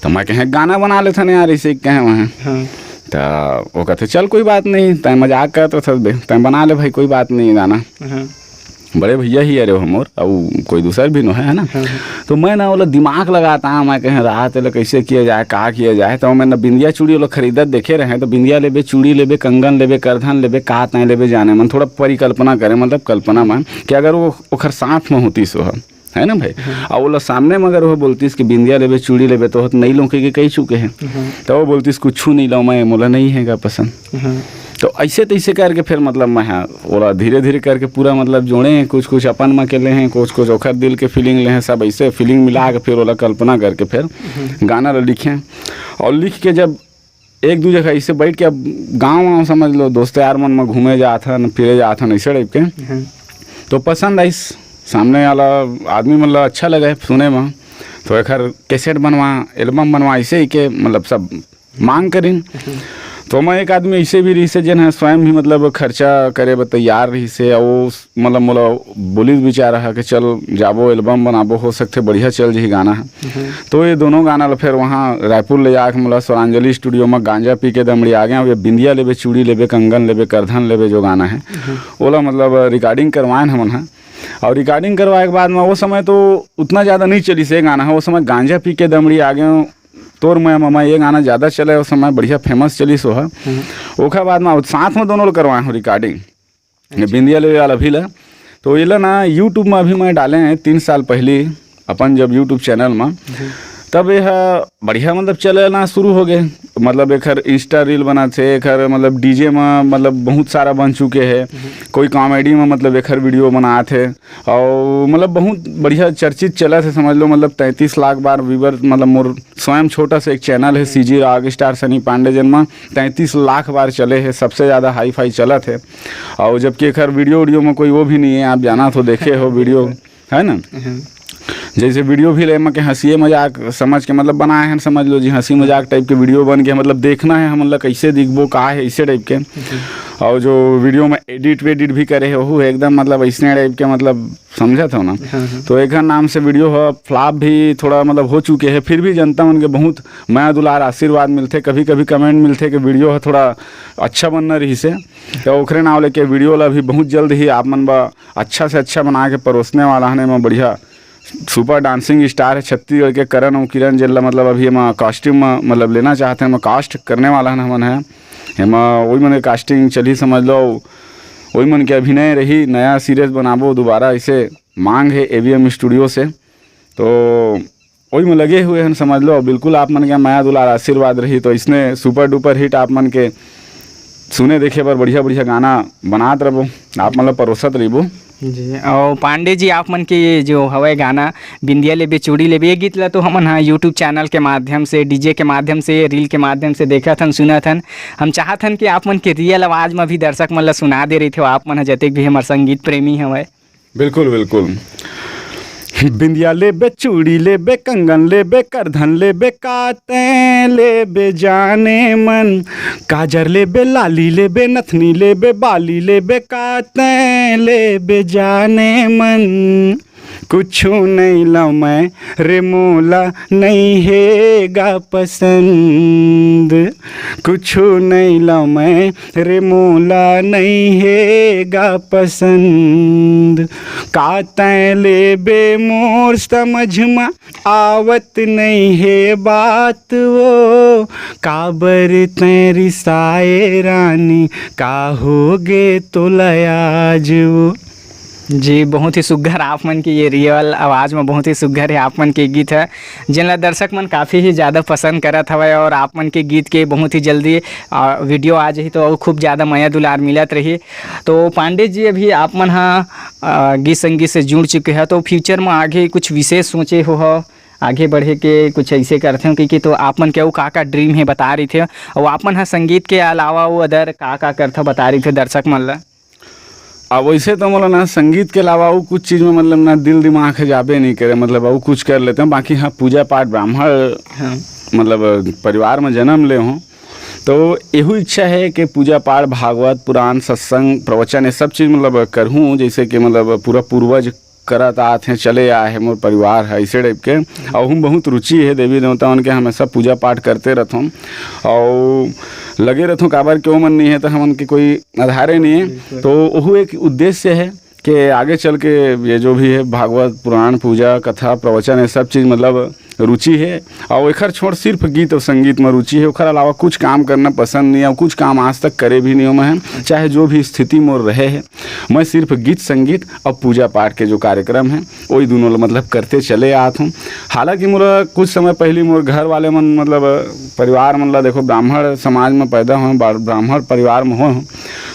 तो मैं कहे, "गाना बना लेथन यार," ऐसे कहे वहाँ। हाँ। तो वो कहते, "चल कोई बात नहीं, तैं मजाक करत रहत बे, तैं बना ले भाई, कोई बात नहीं गाना।" हाँ। बड़े भैया ही अरे हो मोर, अउ कोई दूसर भी नो है, है ना? हाँ, हाँ। तो मैं ना ओला दिमाग लगाता, मैं कहे, "रात एला कैसे किया जाए, का किया जाए?" तो मैं ना बिंदिया चूड़ी ओला खरीदत देखे रहे, तो बिंदिया लेबे, चूड़ी लेबे, कंगन लेबे, करधन लेबे, का तैं लेबे जाने मन, थोड़ा परिकल्पना करे, मतलब कल्पना में कि अगर वो ओखर साथ में होती सो ह, है ना भाई? हाँ। अउ ओला सामने में अगर वो बोलतीस कि बिंदिया लेबे, चूड़ी लेबे, तो होत नहीं लो के, के कही चुके हैं। हाँ। तो वो बोलतीस, "कुछू नहीं लो मैं, मोला नहीं है का पसंद।" हाँ। तो ऐसे तैसे करके फिर मतलब मैं, हाँ, ओला धीरे धीरे करके पूरा मतलब जोड़े हैं, कुछ कुछ अपन में के ले हैं, कुछ कुछ ओखर दिल के फीलिंग ले हैं, सब ऐसे फीलिंग मिला के फिर ओला कल्पना करके फिर हम्म। गाना ला लिखे। और लिख के जब एक दू जगह ऐसे बैठ के, अब गाँव वाँव समझ लो, दोस्त यार मन में घूमे जात हन, फिरे जात हन, ऐसे टाइप के, हाँ। तो पसंद आइस, सामने वाला आदमी मन ला अच्छा लगे सुने में, तो एखर कैसेट बनवा, एल्बम बनवा, ऐसे ही के मतलब सब मांग करिन। तो मैं एक आदमी ऐसे भी रहिसे, जेन ह स्वयं भी मतलब खर्चा करे बर तैयार रहिसे, अउ वो मतलब मोला बोलिस बिचारा ह कि चल जाबो, एल्बम बनाबो, हो सकथे बढ़िया चल जही गाना ह। तो ये दोनों गाना ल फिर वहाँ रायपुर ले जाके मोला स्वरांजलि स्टूडियो में गांजा पी के दमड़ी आ गया, ये बिंदिया लेबे, चूड़ी लेबे, कंगन लेबे, करधन लेबे जो गाना है, ओला मतलब रिकॉर्डिंग करवाएन हमन ह। और रिकॉर्डिंग करवाए के बाद में वो समय तो उतना ज़्यादा नहीं चलिस ये गाना ह, वो समय गांजा पी के दमड़ी आ गया, तोर मैं ममा ये गाना ज़्यादा चले, उस समय बढ़िया फेमस चलिस वो ह। हम्म। ओखर बाद में साथ में दोनों ल करवाए हूँ रिकॉर्डिंग, ये बिंदिया लेवे वाला भी ला। तो ये ला ना YouTube में अभी मैं डाले हैं तीन साल पहले अपन जब YouTube चैनल में, तब ये ह बढ़िया मतलब चले ना शुरू हो गए। मतलब एखर Insta reel बनत हे, एखर मतलब DJ म मतलब बहुत सारा बन चुके हे। कोई comedy म मतलब एखर video बनात हे, और मतलब बहुत बढ़िया चर्चित चलत हे, समझ लो। मतलब तैंतीस लाख बार viewer, मतलब मोर स्वयं छोटा सा एक channel हे CG Rock Star Sunny Pandey, जेन म तैंतीस लाख बार चले हे, सबसे ज़्यादा hi-fi चलत हे। और जबकि एखर video उडियो में कोई वो भी नहीं है, आप जाना तो देखे हो video, है ना? जैसे video भी ले एमा के हंसिए मजाक समझ के मतलब बनाए हैं, समझ लो जी, हंसी मजाक type के video बन के मतलब देखना है हमन ला कैसे दिखबो, का है, इसे type के। और जो video में edit वेडिट भी करे हे, ओहू एकदम मतलब ऐसने type के, मतलब समझत हो ना। तो एकर नाम से video ह flop भी थोड़ा मतलब हो चुके हे, फिर भी जनता मन के बहुत मया दुलार आशीर्वाद मिलथे। कभी कभी comment मिलथे कि video ह थोड़ा अच्छा बनना रहिसे, तो ओखरे नाव लेके video ला भी बहुत जल्द ही आप मन बा अच्छा से अच्छा बना के परोसने वाला हन। एमा बढ़िया super dancing star है छत्तीसगढ़ के करण अउ किरण, जेन ला मतलब अभी एमा costume म मतलब लेना चाहत हन, एमा cast करने वाला हन हमन है। एमा वही मन के casting चलही, समझ लो, वही मन के अभिनय रही। नया series बनाबो दोबारा, ऐसे मांग है AVM studio से। तो वही में लगे हुए हन, समझ लो। बिल्कुल आप मन के मया दुलार आशीर्वाद रही तो इसने super duper hit आप मन के सुने देखे बर बढ़िया बढ़िया गाना बनात रहिबो, आप मन ला परोसत रहिबो। जी, और पांडे जी, आप मन के ये जो हवय गाना बिंदिया लेबे चूड़ी लेबे, ये गीत ला तो हमन ह YouTube channel के माध्यम से, DJ के माध्यम से, reel के माध्यम से देखत हन, सुनत हन। हम चाहत हन कि आप मन के real आवाज में भी दर्शक मन ला सुना दे रहिथे, आप मन ह जतेक भी हमर संगीत प्रेमी हवय। बिल्कुल, बिल्कुल। बिंदिया लेबे, चूड़ी लेबे, कंगन लेबे, करधन लेबे, काते लेबे जाने मन। काजर लेबे, लाली लेबे, नथनी लेबे, बाली लेबे, काते लेबे जाने मन। कुछु नहीं लव मैं रे मोला नहीं हे गा पसंद। कुछु नहीं लव मैं रे मोला नहीं हे गा पसंद। का तैं लेबे मोर समझ म आवत नहीं हे बात वो। काबर तैं रिसाए रानी, का हो गे तोला आज वो। जी, बहुत ही सुग्घर आप मन के ये real आवाज में बहुत ही सुग्घर है आप मन के गीत है, जेन ला दर्शक मन काफ़ी ही ज़्यादा पसंद करत हवय। और आप मन के गीत के बहुत ही जल्दी, आ, video आ जाही, तो अउ खूब ज़्यादा मया दुलार मिलत रही। तो पांडे जी, अभी आप मन हा, आ, गीत संगीत से जुड़ चुके हैं, तो future में आगे कुछ विशेष सोचे हो, हो आगे बढ़े के कुछ ऐसे करथे हो कि, कि तो आप मन के अउ का का dream है बता रही थे, और आप मन हा संगीत के अलावा वो other का का करथे बता रही थे दर्शक मन ला? अब वैसे तो मोला ना संगीत के अलावा अउ कुछ चीज में मतलब ना दिल दिमाग है जाबे नहीं करे, मतलब अउ कुछ कर लेते हैं। बाकी हाँ, पूजा पाठ ब्राह्मण, हाँ। मतलब परिवार में जन्म ले हूँ, तो एहू इच्छा है कि पूजा पाठ, भागवत, पुराण, सत्संग, प्रवचन, ये सब चीज मतलब करहूँ, जैसे कि मतलब पूरा पूर्वज करत आत हैं, चले आए हैं, मोर परिवार है, ऐसे type के। और हम बहुत रुचि है देवी देवता मन के, हमेशा पूजा पाठ करते रहथों और लगे रहथों, काबर के ओमन नहीं है तो हमन के कोई आधारे नहीं है। बिल्कुल। तो ओहू एक उद्देश्य है कि आगे चल के ये जो भी है भागवत, पुराण, पूजा, कथा, प्रवचन, ये सब चीज मतलब रुचि है। और एखर छोड़ सिर्फ गीत और संगीत में रुचि है, ओखर अलावा कुछ काम करना पसंद नहीं है और कुछ काम आज तक करे भी नहीं हूँ मैं, चाहे जो भी स्थिति मोर रहे है। मैं सिर्फ गीत संगीत और पूजा पाठ के जो कार्यक्रम है, वही दोनों ल-, मतलब करते चले आत हूँ। हालांकि मोर कुछ समय पहले मोर घर वाले मन, मतलब परिवार मन ला देखो, ब्राह्मण समाज में पैदा हुए, बा-, ब्राह्मण परिवार में हुए हूँ,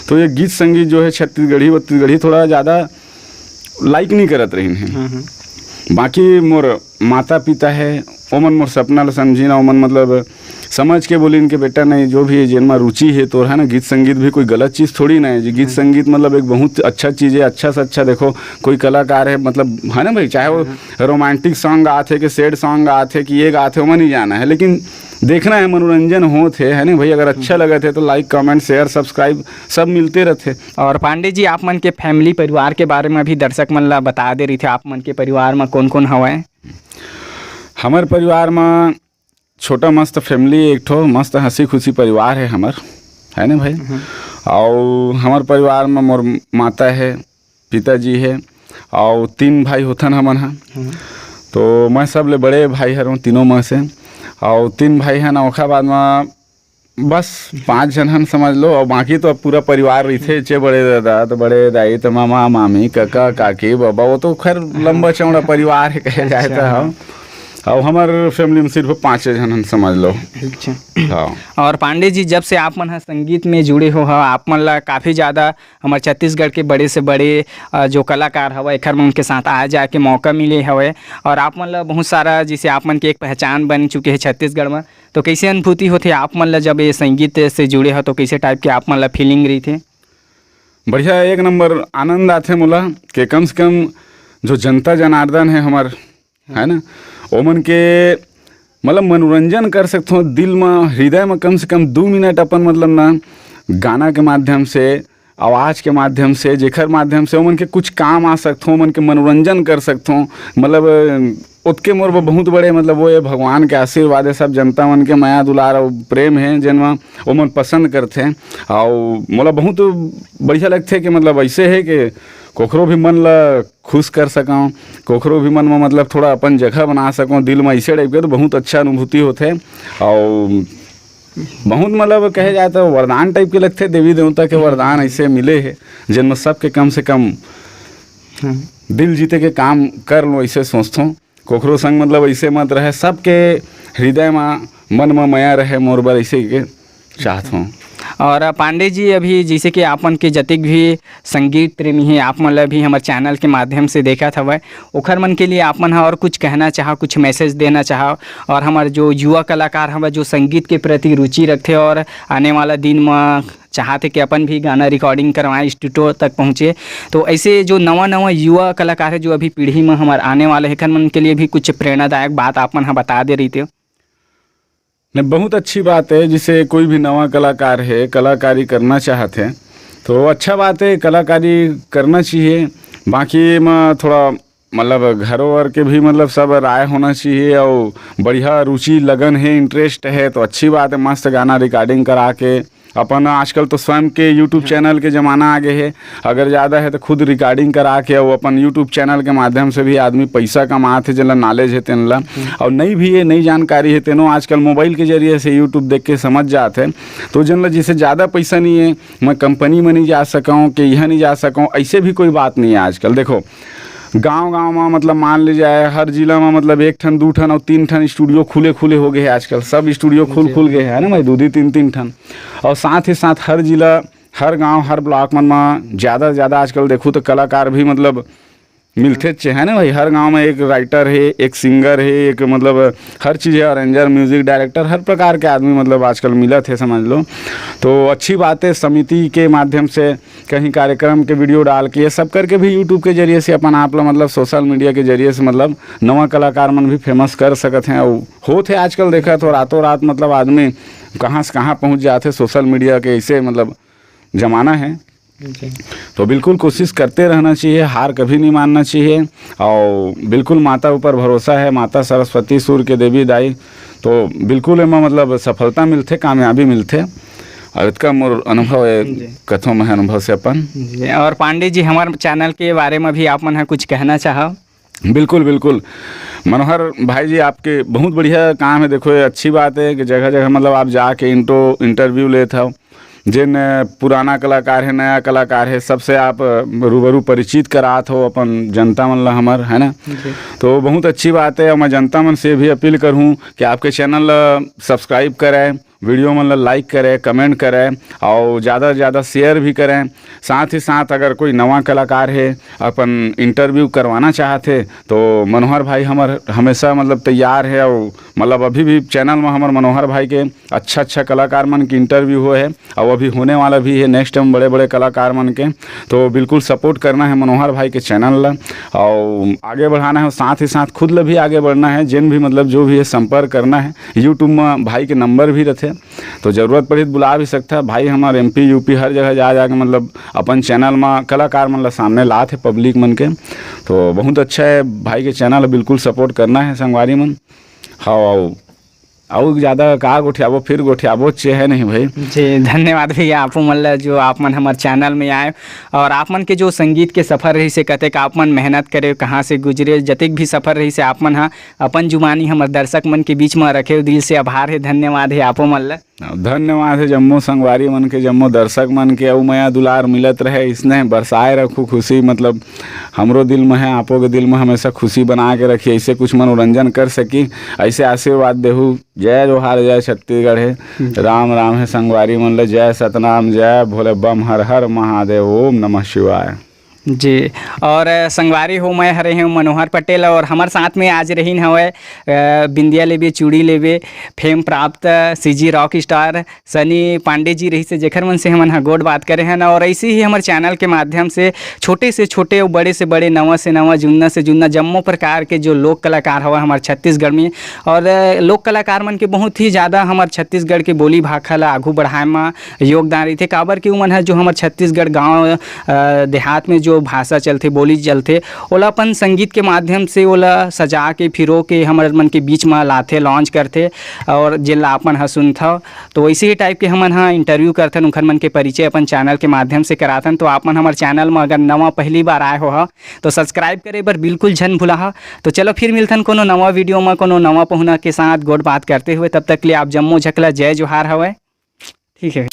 तो ये गीत संगीत जो है छत्तीसगढ़ी वत्तीसगढ़ी थोड़ा ज़्यादा like नहीं करत रहिन है। हम्म, हम्म। बाकी मोर माता पिता है, ओमन मोर सपना ला समझिन, ओमन मतलब समझ के बोलिन कि बेटा नहीं, जो भी है जेन मा रुचि है तोर, है ना, गीत संगीत भी कोई गलत चीज थोड़ी ना है जी। गीत हम्म। संगीत मतलब एक बहुत अच्छा चीज है, अच्छा से अच्छा। देखो, कोई कलाकार है, मतलब, है ना भाई, चाहे वो हम्म। Romantic song गात है कि sad song गात है कि ये गात है, ओमा नहीं जाना है, लेकिन देखना है, मनोरंजन होत है, है ना भाई। अगर अच्छा हम्म। लगत है तो like, comment, share, subscribe सब मिलते रहते। और पांडे जी, आप मन के family परिवार के बारे में भी दर्शक मन ला बता दे रही थे, आप मन के परिवार में कौन कौन हवय? हमर परिवार में छोटा मस्त family, एक ठो मस्त हंसी खुशी परिवार है हमर, है ना भाई? हम्म। और हमर परिवार में मोर माता है, पिताजी है, और तीन भाई होथन हमन हा। हम्म। तो मैं सबले बड़े भाई हरों तीनों में से, और तीन भाई हैं ना, ओखर बाद में बस पांच झन हन समझ लो, और बाकी तो अब पूरा परिवार रहिथे, चे बड़े दादा, तो बड़े दाई, तो मामा, मामी, काका, काकी, बाबा, वो तो खैर लंबा चौड़ा परिवार है कहे जाए तो। अच्छा। हाँ। अउ हमर family में सिर्फ पाँचे झन हन, समझ लो। अच्छा। हाँ। और पांडे जी, जब से आप मन ह संगीत में जुड़े हो, ह, आप मन ला काफ़ी ज़्यादा हमर छत्तीसगढ़ के बड़े से बड़े, अ, जो कलाकार हवय, एखर मन के साथ आए जाए के मौका मिले हवय, और आप मन ला बहुत सारा, जैसे आप मन के एक पहचान बन चुके हे छत्तीसगढ़ में, तो कैसे अनुभूति होथे आप मन ला, जब ये संगीत से जुड़े हो, तो कैसे type के आप मन ला feeling रहिथे? बढ़िया, एक नंबर आनंद आथे मोला कि कम से कम जो जनता जनार्दन है हमर, है ना, ओमन के मतलब मनोरंजन कर सकथों, दिल म, हृदय म कम से कम दू मिनट अपन, मतलब ना, गाना के माध्यम से, आवाज़ के माध्यम से, जेखर माध्यम से ओमन के कुछ काम आ सकथों, ओमन के मनोरंजन कर सकथों। मतलब, ओतके मोर बर बहुत बड़े, मतलब, वो ये भगवान के आशीर्वाद है, सब जनता मन के मया दुलार अउ प्रेम है, जेन म ओमन पसंद करथे। अउ मोला बहुत बढ़िया लगथे कि, मतलब, ऐसे है कि कोखरो भी मन ला खुश कर सकौं, कोखरो भी मन म, मतलब, थोड़ा अपन जगह बना सकौं दिल म, ऐसे type के तो बहुत अच्छा अनुभूति होथे। अउ बहुत, मतलब, कहे जाए तो वरदान type के लगथे, देवी देवता के वरदान ऐसे मिले हे, जेन म सबके कम से कम हाँ। दिल जीते के काम कर लो, ऐसे सोचथों। कोखरो संग, मतलब, ऐसे मत रहे, सबके हृदय म, मन म मया रहे मोर बर, ऐसे के चाहत हौं। और पांडे जी, अभी जैसे कि आप मन के जतिक भी संगीत प्रेमी हे, आप मन ला भी हमर channel के माध्यम से देखत हवय, ओखर मन के लिए आप मन ह और कुछ कहना चाहो, कुछ message देना चाहो, और हमर जो युवा कलाकार हवय, जो संगीत के प्रति रुचि रखथे और आने वाला दिन म चाहथे कि अपन भी गाना recording करवाएं, studio तक पहुँचे, तो ऐसे जो नवा-नवा युवा कलाकार है, जो अभी पीढ़ी म हमर आने वाले हे, एखर मन के लिए भी कुछ प्रेरणादायक बात आप मन ह बता दे रहितेव। नहीं, बहुत अच्छी बात है, जैसे कोई भी नवा कलाकार है, कलाकारी करना चाहत है, तो अच्छा बात है, कलाकारी करना चाहिए। बाकी म थोड़ा, मतलब, घरों वर के भी, मतलब, सब राय होना चाहिए, और बढ़िया रुचि, लगन है, interest है, तो अच्छी बात है, मस्त गाना recording करा के अपन, आजकल तो स्वयं के YouTube channel के जमाना आ गए है, अगर ज़्यादा है तो खुद recording करा के, और अपन YouTube channel के माध्यम से भी आदमी पैसा कमात है, जेन ला knowledge है तेन ला, और नई भी है, नई जानकारी है, तेनो आजकल mobile के जरिए से YouTube देख के समझ जात है। तो जेन ला जैसे ज़्यादा पैसा नहीं है, मैं company में नहीं जा सकूँ, कि यहाँ नहीं जा सकूँ, ऐसे भी कोई बात नहीं है आजकल। देखो, गांव-गांव म, मतलब, मान ली जाए, हर जिला म, मतलब, एक ठन, दू ठन अउ तीन ठन studio खुले-खुले हो गए हे आजकल। सब studio खुल-खुल गए हे, है ना भाई, दू-दू, तीन-तीन ठन। अउ साथ ही साथ हर जिला, हर गांव, हर block मन म ज्यादा से ज्यादा आजकल देखहू त कलाकार भी, मतलब, मिलथेच हे, है ना भाई। हर गांव म एक writer हे, एक singer हे, एक, मतलब, हर चीज हे, arranger, music director, हर प्रकार के आदमी, मतलब, आजकल मिलत हे, समझ लो। तो अच्छी बात हे, समिति के माध्यम से कहीं कार्यक्रम के video डाल के, ये सब करके भी YouTube के जरिए से अपन आप ला, मतलब, social media के जरिए से, मतलब, नवा कलाकार मन भी famous कर सकत हैं। अउ होत हे आजकल, देखत हो, रातों रात, मतलब, आदमी कहाँ से कहाँ पहुँच जात हे social media के, ऐसे, मतलब, जमाना है। जी। तो बिल्कुल कोशिश करते रहना चाहिए, हार कभी नहीं मानना चाहिए। और बिल्कुल माता ऊपर भरोसा है, माता सरस्वती सूर्य के देवी दाई, तो बिल्कुल एमा, मतलब, सफलता मिलथे, कामयाबी मिलथे। और इतका मोर अनुभव है, जी। कथों में अनुभव से अपन। जी, और पांडे जी, हमारे channel के बारे में भी आप मन ह कुछ कहना चाहव? बिल्कुल, बिल्कुल। मनोहर भाई जी, आपके बहुत बढ़िया काम है। देखो, ये अच्छी बात है कि जगह-जगह, मतलब, आप जाके इंटो-, interview लेत हव। जिन, अ, पुराना कलाकार है, नया कलाकार है, सबसे आप, अ, रूबरू परिचित करात हो अपन जनता मन ला हमर, है ना? जी। तो बहुत अच्छी बात है। और मैं जनता मन से भी अपील करहूँ कि आपके channel ला subscribe करें, video मन ला like करें, comment करें और ज़्यादा से ज़्यादा share भी करें। साथ ही साथ अगर कोई नवा कलाकार है, अपन interview करवाना चाहत है, तो मनोहर भाई हमर हमेशा, मतलब, तैयार है और, मतलब, अभी भी channel में हमर मनोहर भाई के अच्छा अच्छा कलाकार मन के interview होए है और अभी होने वाला भी है next time बड़े बड़े कलाकार मन के। तो बिल्कुल support करना है मनोहर भाई के channel ला और आगे बढ़ाना है, साथ ही साथ खुद ला भी आगे बढ़ना है। जिन भी, मतलब, जो भी है, संपर्क करना है, YouTube में भाई के number भी रहते, तो जरूरत पड़ी तो बुला भी सकता है। भाई हमारे एमपी यूपी हर जगह जा जाके, मतलब, अपन channel में कलाकार मन ला सामने लात है public मन के। तो बहुत अच्छा है, भाई के channel बिल्कुल support करना है संगवारी मन। हाँ, अउ ज्यादा का गोठियाबो, फिर गोठियाबो चे है नहीं भाई। जी, धन्यवाद भैया, आपो मन ला जो आप मन हमर channel में आए और आप मन के जो संगीत के सफर रही से कतेक आप मन मेहनत करे, कहाँ से गुजरे, जतेक भी सफर रही से आप मन हा अपन जुबानी हमर दर्शक मन के बीच में रखे, दिल से आभार है, धन्यवाद है आपो मन ला। धन्यवाद हे जम्मो संगवारी मन के, जम्मो दर्शक मन के, अउ मया दुलार मिलत रहे, इसने बरसाए रखू खुशी, मतलब हमरो दिल में है, आपो के दिल में हमेशा खुशी बना के रखी, ऐसे कुछ मनोरंजन कर सकी, ऐसे आशीर्वाद देहू। जय जोहार, जय छत्तीसगढ़ हे। राम राम हे संगवारी मन ले, जय सतनाम, जय भोले बम, हर हर महादेव, ओम नमः शिवाय। जी, और, अ, संगवारी हो, मैं हरे हूँ मनोहर पटेल और हमर साथ में आज रहीन हवय, अ, बिंदिया लेबे, चूड़ी लेबे, फेम प्राप्त CG rock star Sunny Pandey ji रहिस हे, जेखर मन से हमन ह गोठ बात करे हन। और ऐसे ही हमर चैनल के माध्यम से छोटे से छोटे अउ बड़े से बड़े, नवा से नवा, जुन्ना से जुन्ना, जम्मो प्रकार के जो लोक कलाकार हवय हमर छत्तीसगढ़ में, और, अ, लोक कलाकार मन के बहुत ही ज़्यादा हमर छत्तीसगढ़ के बोली भाखा ला आगू बढ़ाए म योगदान रहिथे, काबर कि उमन ह जो हमर छत्तीसगढ़ गाँव, अ, देहात में जो भाषा चलथे, बोली चलथे, ओला अपन संगीत के माध्यम से ओला सजा के, फिरो के हमर मन के बीच म लाथे, लॉन्च करथे, और जेन ला अपन ह सुनथव। तो वैसे ही टाइप के हमन ह इंटरव्यू करथन, उखर मन के परिचय अपन चैनल के माध्यम से कराथन। तो आप मन हमर चैनल म अगर नवा पहली बार आए हो ह, तो सब्सक्राइब करे बर बिल्कुल झन भुलाहा। तो चलो फिर मिलथन कोनो नवा वीडियो म, कोनो नवा पहुना के साथ गोठ बात करते हुए। तब तक के लिए आप जम्मो झकला जय जोहार हवय। ठीक है।